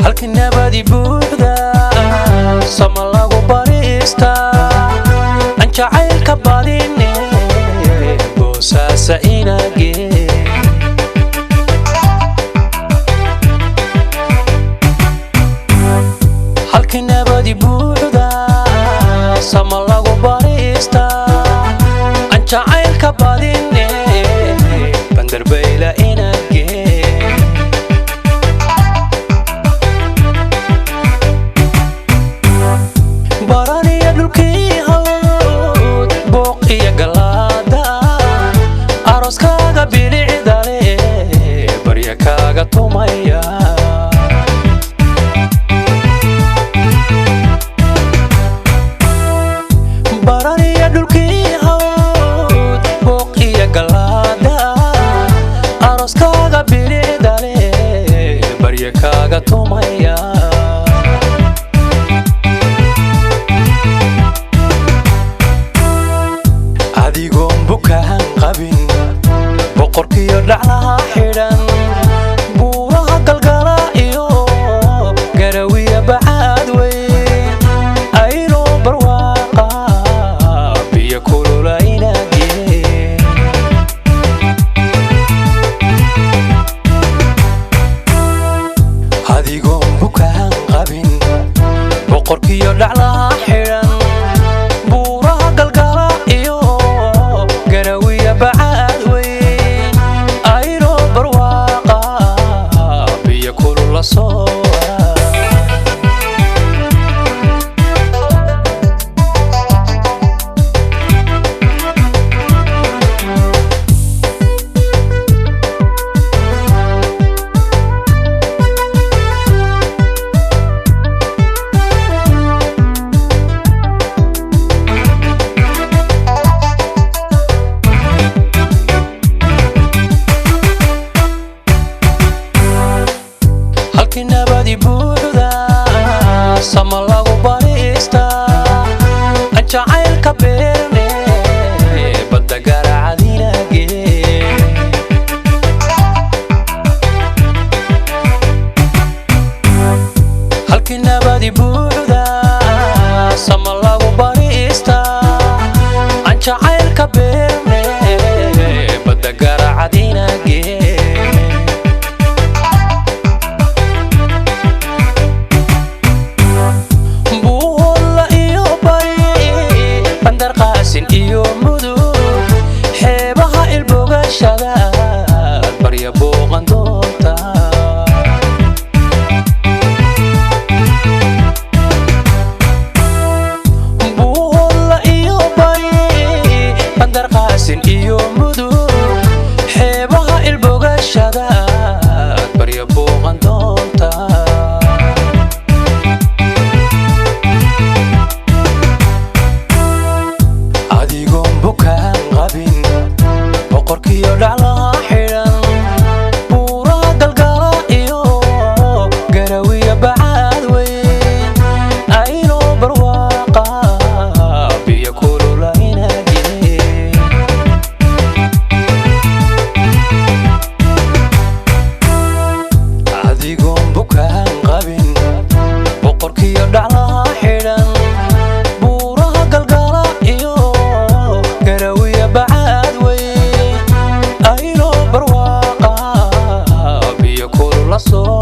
Halkii nabadi buuxda, sama lagu barista, aan jacaylka badine, Boosaasa inage. Halkii nabadi buuxda, sama lagu barista, aan jacaylka badine, Bandarbayla inage. Baraniya dhulkii hawd, booq iyo galaada, arooskaaga bilicdale, barya kaaga tumaya. Baraniya dhulkii hawd, booq iyo galaada, arooskaaga bilicdale, barya kaaga tumaya. Adigoon bukaan qabin, boqorkiyo dhaclaha xidhan, buuraha Galgala iyo Garawiya, bacaad weyn aynoo barwaaqa, biyo kululaynage. Adigoon bukaan qabin, boqorkiyo dhaclaha xidhan, buuraha Galgala iyo Garawiya, bacaad weyn aynoo barwaaqa, biyo kulula soo. Halkii nabadi buuxda, sama lagu barista, aan jacaylka beerne, badda garacadinage. Halkii nabadi buuxda, sama lagu barista, aan jacaylka beerne, badda garacadinage. Buuholla iyo Bari, Bandar Qaasin iyo Mudug, xeebaha ilbogashada, barya booqan doonta. Buuholla iyo Bari, Bandar Qaasin iyo Mudug, xeebaha ilbogashada, barya booqan doonta. Adigoon bukaan qabin, boqorkiyo dhaclaha xidhan, buuraha Galgala iyo Garawiya, bacaad weyn aynoo barwaaqa, biyo kululaynage. Adigoon bukaan qabin, boqorkiyo dhaclaha xidhan, buuraha Galgala iyo Garawiya, bacaad weyn aynoo barwaaqa, biyo kulula soo.